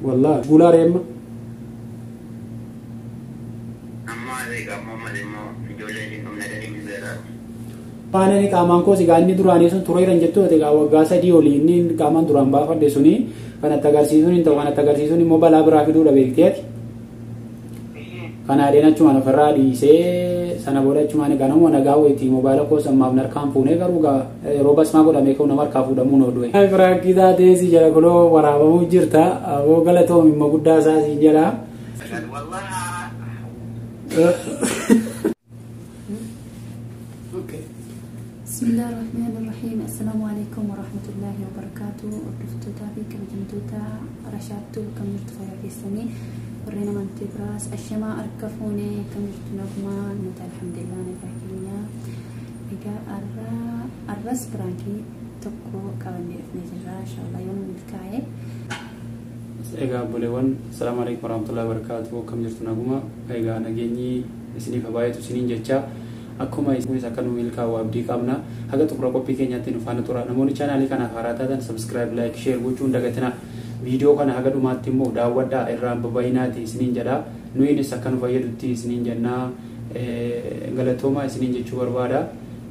Wallah gulaa reemma. Paanani qaamaan koos egaa inni duraanii sun tureera jettu egaa waggaa 3 olii inni qaamaan duraan baafadhe suni kanatti agarsiisuun hin ta'u kanatti agarsiisuun immoo balaa biraa fiduudha beekteeti. Kanaadheen achumaan ofirraa dhiisee sana booda achumaan egaa nama nagaa wayitii moobaayila koos ammaaf narkaan fuunee garuu egaa yeroo basmaa godhamee ka'u nama harkaa fuudhamuun oolu. Firaankii taatee si jala kunoo waraabamuu jirta aboo galatoom immoo guddaa isaa si jala. بسم الله الرحمن الرحيم السلام عليكم ورحمة الله وبركاته أردفتوتا في كبجمتوتا رشادتو كم جرت في السنة ورينا من تبراس الشما أركفوني كم جرت نغمة نتا الحمد لله نفاكينا إيجا الرس برانكي تكو كوني إفني إن شاء الله يوم الكاي إيجا بوليوان السلام عليكم ورحمة الله وبركاته كم جرت نغمة إيجا نجيني إسني فبايتو سنين جتشا Akkuma isinis akka nu milkaa'u abdii qabna. Haga xumura qophii keenyaatti nu faana tura. Namoonni chaanaalii kanaaf haaraa taatan subscribe, like, share gochuun dagatina. Viidiyoo kana haga dhumaatti immoo daawwadhaa irraan babayinaati isiniin jedha. Nuyinis akka nu fayyadutti isiniin jennaa. Galatoomaa isiniin jechuu barbaada.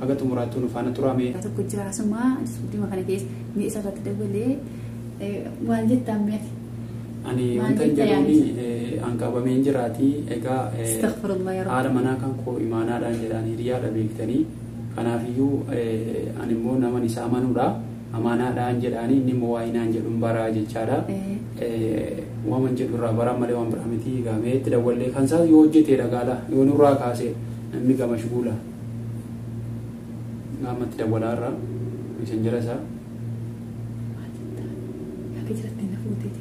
Haga xumuraatti nu faana tura. Tokko jira asuma dhimma kana keessa mi'a isa irratti dabalee maal jettaan mi'a? Ani wanta hin jedhuuni an qabameen jiraati. Egaa haadha manaa kan koo imaanaadhaan jedhaan hiriyaadha beektanii. Kanaafiyyuu ani immoo naman isa amanuudha. Amaanaadhaan jedhaanii inni immoo waayinaan jedhuun baraa jechaadha. Waaman jedhu irraa baraa malee waan biraa miti. Egaa mee itti dawwallee kan isaa yoo hojjeteedha gaala yoo nurraa kaase namni gama shuguula. Gaamatti dawwalaa irraa isin jira isaa. Akka jiratti na fuuteeti.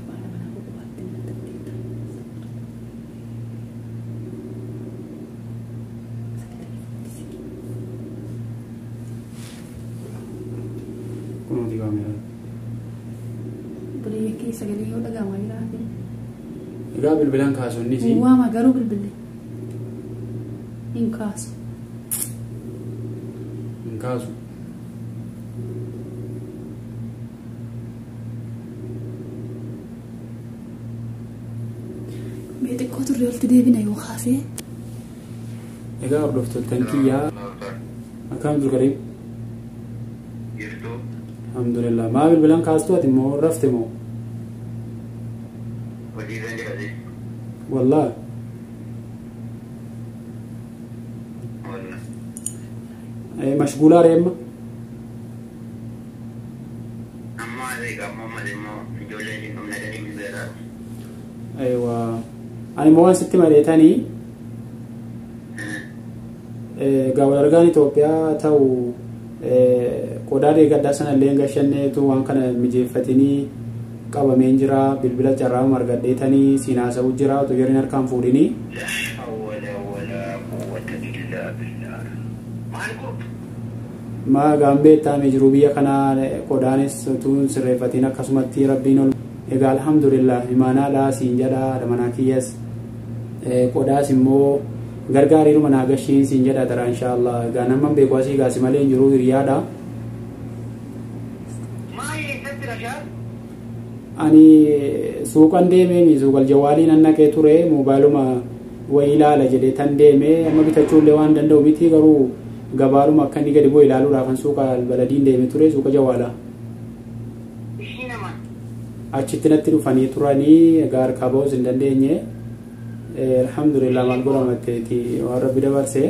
Kunuuti kaameraa. Bulee keessa galee yoo dhaga'amaa jiraate. Egaa bilbilaan kaasu innis. Waama garuu bilbilli hin kaasu. Hin kaasu. Mee xiqqoo turre olti deebina yoo kaasee. Egaa hordoftoottan kiyyaa akkam jiru Kariim? Alhamdulillah. Maa bilbilaan kaastu ati immoo rafte moo? Wallah. Mashguulaa reemma? Aywa. Ani immoo waan sitti mari'atanii egaa wal argaan Itoophiyaa ta'u qodaa deeggaddaa sana illee gashanneetu waan kana mijeeffatanii qabameen jira bilbila carraa margadheetanii siin haasa'u jira otoo jarri harkaan fuudhinii. Maa gaambee jiru biyya kanaa qodaanis utuu hin sirreeffatiin akkasumatti rabbiin ol egaa alhamdulillah imaanaadhaa siin jedha haadha manaa kiyyas qodaas immoo gargaariiruma naa gashiin siin jedha tara inshaallah egaa nama beeku asii gaasi malee hin jiru hiriyaadha. Ani suuqan deemee suuqal jawaaliin an naqee ture moobaayiluma wayii ilaala jedhee tan deemee amma bitachuullee waan danda'u miti garuu gabaadhuma akka inni gadi bu'e ilaaluudhaaf an suuqa baladiin deeme ture suuqa jawaalaa. Achitti natti dhufanii turanii egaa harkaa ba'uus hin dandeenye. Alhamdulillah maal godhamatteeti waan rabbi dabarsee.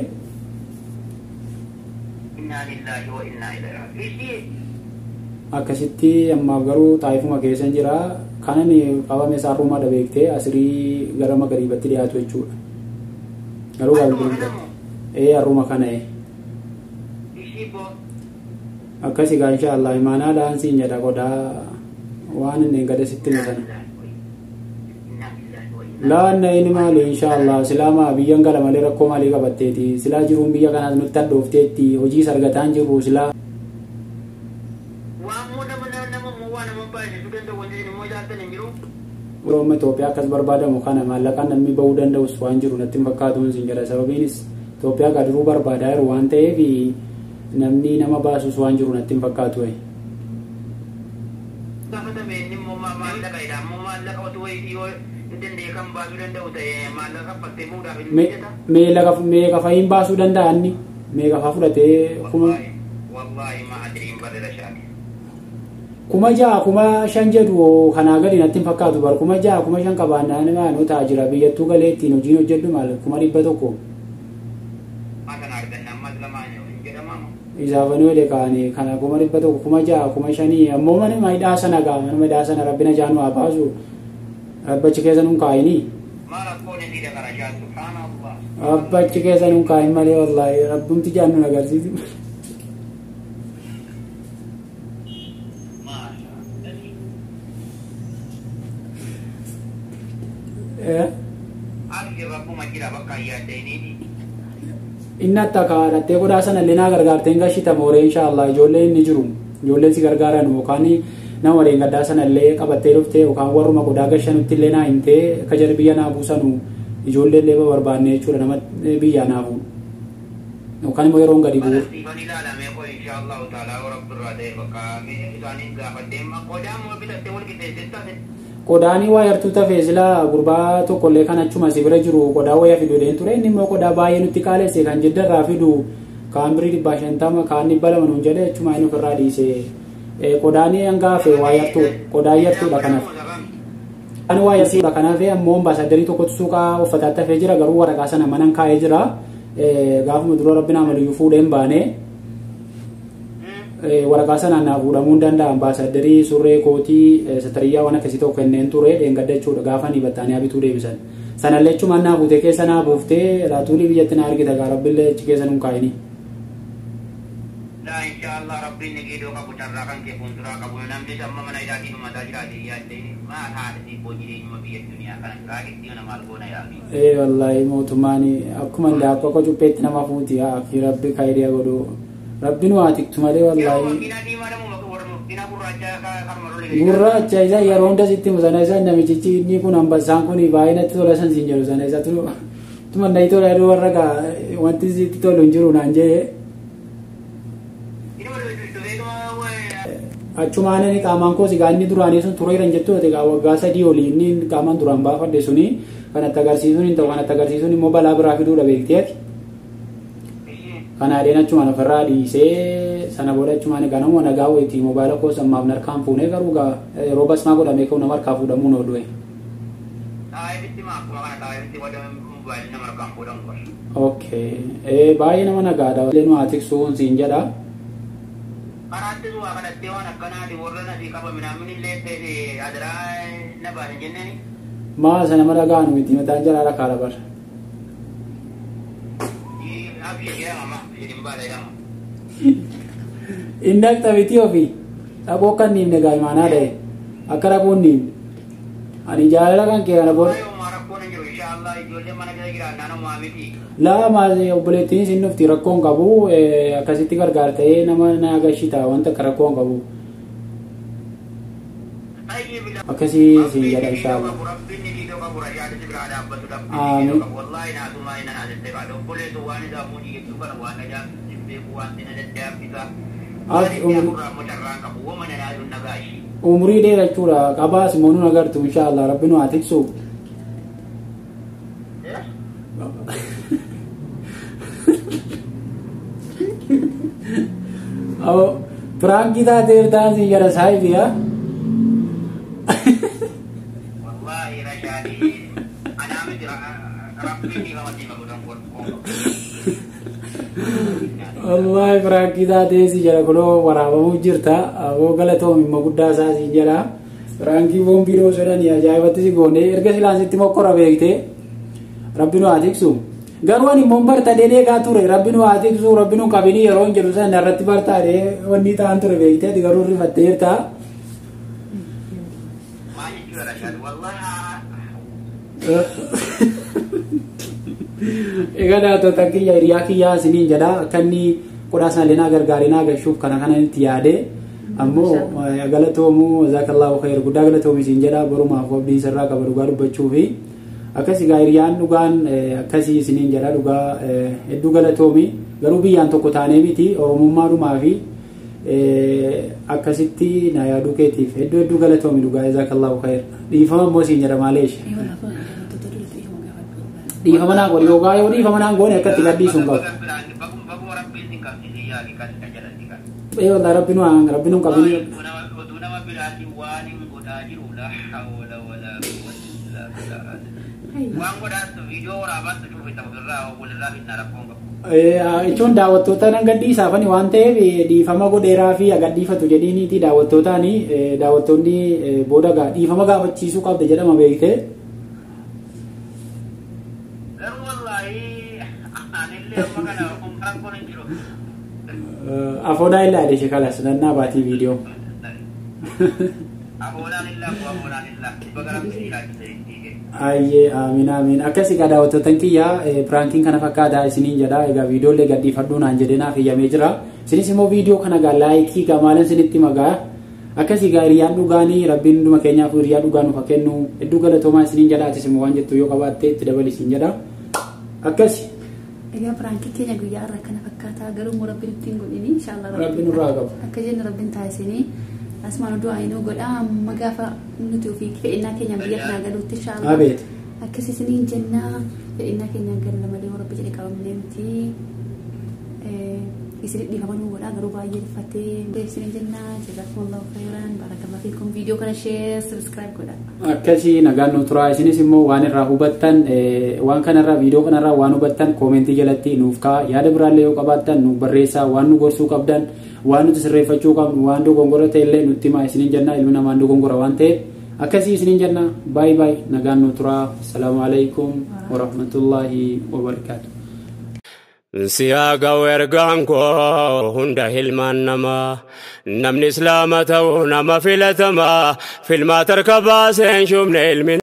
Akkasitti ammaaf garuu xaayifuma keessa jira. Kanan qabame isaa ruumaadha beektee asirii gara magariibatti dhiyaatu jechuudha. Garuu har'uma kana Akkasi egaa inshaallah imaanaadhaan siin jedha qodaa waan inni gada sitti hime sana. Laa inni maali inshaallah silaa biyyan gala malee rakkoo maalii qabatteeti silaa jiruun biyya kanaas nutti hadhoofteetti hojiis argataan jirru silaa. Yeroo Itoophiyaa akkas barbaadamu kana maallaqaan namni bahuu danda'us waan jiru natti hin fakkaatu siin jedha sababiinis Itoophiyaa gadiruu barbaadaa jiru waan ta'eef namni nama baasus waan jiru natti hin fakkaatu. Meeqa fa'iin baasuu danda'a inni? Meeqa fa'aa fudhatee kuma? 6,000 5,000 jedhu kanaa gadi natti hin fakkaatu bar 6,000 5,000 qabaannaan maanoo ta'a jira biyyattuu galee ittiin hojiin hojjedhu maal 100,000. Isaafanii wale kaane kana 100,000 6,000 5,000 ammoo mana hidhaa sana gaa mana hidhaa sana rabbina jaanu haa baasu rabbachi keessa nun kaayini. Rabbachi keessa nun kaayin malee wallaahi rabbumti jaannu agarsiisu. Inni akka kaadhattee qodaa sana illee naa gargaartee hin gashita mooree inshaallah ijoollee inni jiru ijoolleen si gargaaran yookaan nama waliin gaddaa sana illee qabattee dhuftee yookaan warruma qodaa gashanutti illee naa himtee akka jarri biyya naa buusanu ijoollee illee barbaanne jechuudha nama biyyaa naa fuudhu yookaan immoo yeroon gadi bu'u. Qodaanii waa yartuu tafee silaa gurbaa tokkollee kan achuma si bira jiru qodaa wayyaa fidu dheen ture inni immoo qodaa baay'ee nutti qaalesse kan jiddarraa fidu kaan birrii 150 kaan 200 nuun jedhe achuma inni ofirraa dhiise qodaanii hanga hafe waa yartuu qodaa yartuudha kanaaf. Ani waa yartuudha kanaaf ammoo ambaasaadarrii tokkotu suuqaa uffataatti hafee jira garuu waraqaa sana manan kaa'ee jira gaafuma dura rabbi naa maliyyuu fuudhee hin baane. Waraqaa sanaan naa fuudhamuu hin danda'a ambaasaadarrii surree kootii satariyyaa waan akkasii tokko kenneen ture dheengadda jechuudha gaafa ni battaanii bituu deebisan. Sanallee achumaan naa fuutee keessa naa buuftee laatuulii biyyatti naa argita gaa rabbillee achi keessa nun kaayini. Wallaahi mootummaan akkuma daabboo akka cupheetti nama fuuti haa rabbi khayriyaa godhu. Rabbin waa tiktu malee wallaahi. Gurraacha isa yeroo hunda sitti himu sana isa namichichi inni kun ambasaan kun baay'ee natti tola san siin jedhu sana isa tuma natti tola jedhu warra gaa wanti sitti tolu hin jiru naan jedhe. Achumaan inni qaamaan koos egaa inni duraanii sun tureera hin jettu egaa waggaa 3 olii inni qaamaan duraan baafadhe suni kanatti agarsiisuun hin ta'u kanatti agarsiisuun immoo balaa biraa fiduudha beekteeti. Kanaadheen achumaan ofirraa dhiisee sana booda achumaan egaa nama nagaa wayitii moobaayila koos ammaaf narkaan fuunee garuu egaa yeroo basmaa godhamee ka'u nama harkaa fuudhamuun oolu. Okay. Baay'ee nama nagaadha. Illee nu haa tiksuun siin jedha. Maa sana nama dhagaanu miti mataan jalaa rakkaadha bara. Inni akka miti ofii dhaquu akka hin dhiifne gaa imaanaa dha'e akka dhaquu hin dhiifne ani jaalala kan kee kana booda. Laa maal obboleettiin isin dhufti rakkoon qabu akkasitti gargaartee nama naa gashita wanta akka rakkoon qabu. Akkasii siin jedha inshaallah. Amiin. Umurii dheeraa jechuudha qabaas immoo nun agartu inshaallah rabbi nu haa tiksu. Prank taateertaa siin jedha saahibiyaa. Wallahi prank taatee si jedha kunoo waraabamuu jirta aboo galatoom immoo guddaa isaa siin jedha. Prankii boombii dhoo sodhanii ajaa'ibatti si goone erga silaan sitti mokkora beektee rabbi nu haa tiksu. Garuu ani immoo bartadhee eegaa ture rabbi nu haa tiksu rabbi nu qabinii yeroo hin jedhu sana irratti bartaadhee wanni ta'an ture beektee ati garuu rifatteerta. Egaa daatota kiyya hiriyaa kiyyaa isiniin jedha akka inni qodaa sana illee naa gargaaree naa gashuuf kana kana itti yaade ammoo galatoomuu jazaakallahu khayr guddaa galatoomi isiin jedha borumaaf abdiin sirraa qaba dhugaa dubbachuu fi akkasii egaa hiriyaan dhugaan akkasii isiniin jedha dhugaa hedduu galatoomi garuu biyyaan tokko taanee miti oromummaadhumaa fi Akkasitti na yaaduu keetiif hedduu hedduu galatoomi dhugaa jazaakallahu khayr. Dhiifama immoo siin jedha maaleesh. Dhiifama naa godhi yookaan yoo dhiifama naan goone akkatti gadhiisuu hin qabu. Ee wallah rabbi nu haan rabbi nu hin qabini. Oduu nama biraatiin waan hin godhaa jiru la hawla wala quwwata illa billah. Waan godhaatu viidiyoo waraabaatu cufe ofirraa walirraa finna rakkoon qabu. Jechuun daawwattoota nan gadhiisaafani waan ta'eef dhiifama godheeraa fi gadhiifatu jedhiiniiti daawwattootaani daawwattoonni booda dhiifama gaafachiisuu qabda jedhama beektee. Garuu wallaahi anillee amma kana umraan kun hin jiru. Afoonaa illaa ishee kalas nannaa baatii viidiyoo. Afoonaan illaa afoonaan illaa baga rabbi jiraachise. Ayyee amiin amiin akkas egaa daawwattoota kiyyaa piraankiin kana fakkaataa isiniin jedha egaa viidiyoolee gadhiifadhuu naan jedhee naaf eeyyamee jira isinis immoo viidiyoo kana egaa laayikii egaa maalan isinitti magaa akkas egaa hiriyaan dhugaanii rabbiin hunduma keenyaaf hiriyaa dhugaa nuuf haa kennu hedduu galatoomaa isiniin jedha atis immoo waan jettu yoo qabaatte itti dabali isin jedha akkasi. Egaa piraankii keenya guyyaa irraa kana fakkaataa garuu immoo rabbiin ittiin godhini inshallah Rabbiin nurraa qabu. Akka jennu rabbiin taasisanii asumaan oduu ayinuu godhaa amma gaafa nuti ofii fedhinnaa keenyaan biyya kanaa galuutti inshallah. Abeet. Akkas isiniin jennaa fedhinnaa keenyaan galla malee rabbi jedhe qabamnee miti. Isin dhiifama nuu godhaa garuu baay'ee uffatee isiniin jennaa jazakumullahu khairan barakallahu fiikum viidiyoo kana share subscribe godhaa. Akkasii nagaan nu turaa isinis immoo waan irraa hubattan waan kanarraa viidiyoo kanarraa waan hubattan koomentii jalatti nuuf kaa'aa yaada biraallee yoo qabaattan nuuf barreessaa waan nu gorsuu qabdan waan nuti sirreeffachuu qabnu waan dogongora ta'ellee nutti himaa isiniin jennaa ilmi namaan dogongora waan ta'eef akkasii isiniin jennaa baay baay nagaan nu turaa assalaamu alaikum warahmatullaahi wabarakaatu. Siyaa ga'u ergaan koo hunda hilmaan namaa namni islaama ta'u nama filatamaa filmaa tarka baaseen shubne ilmi.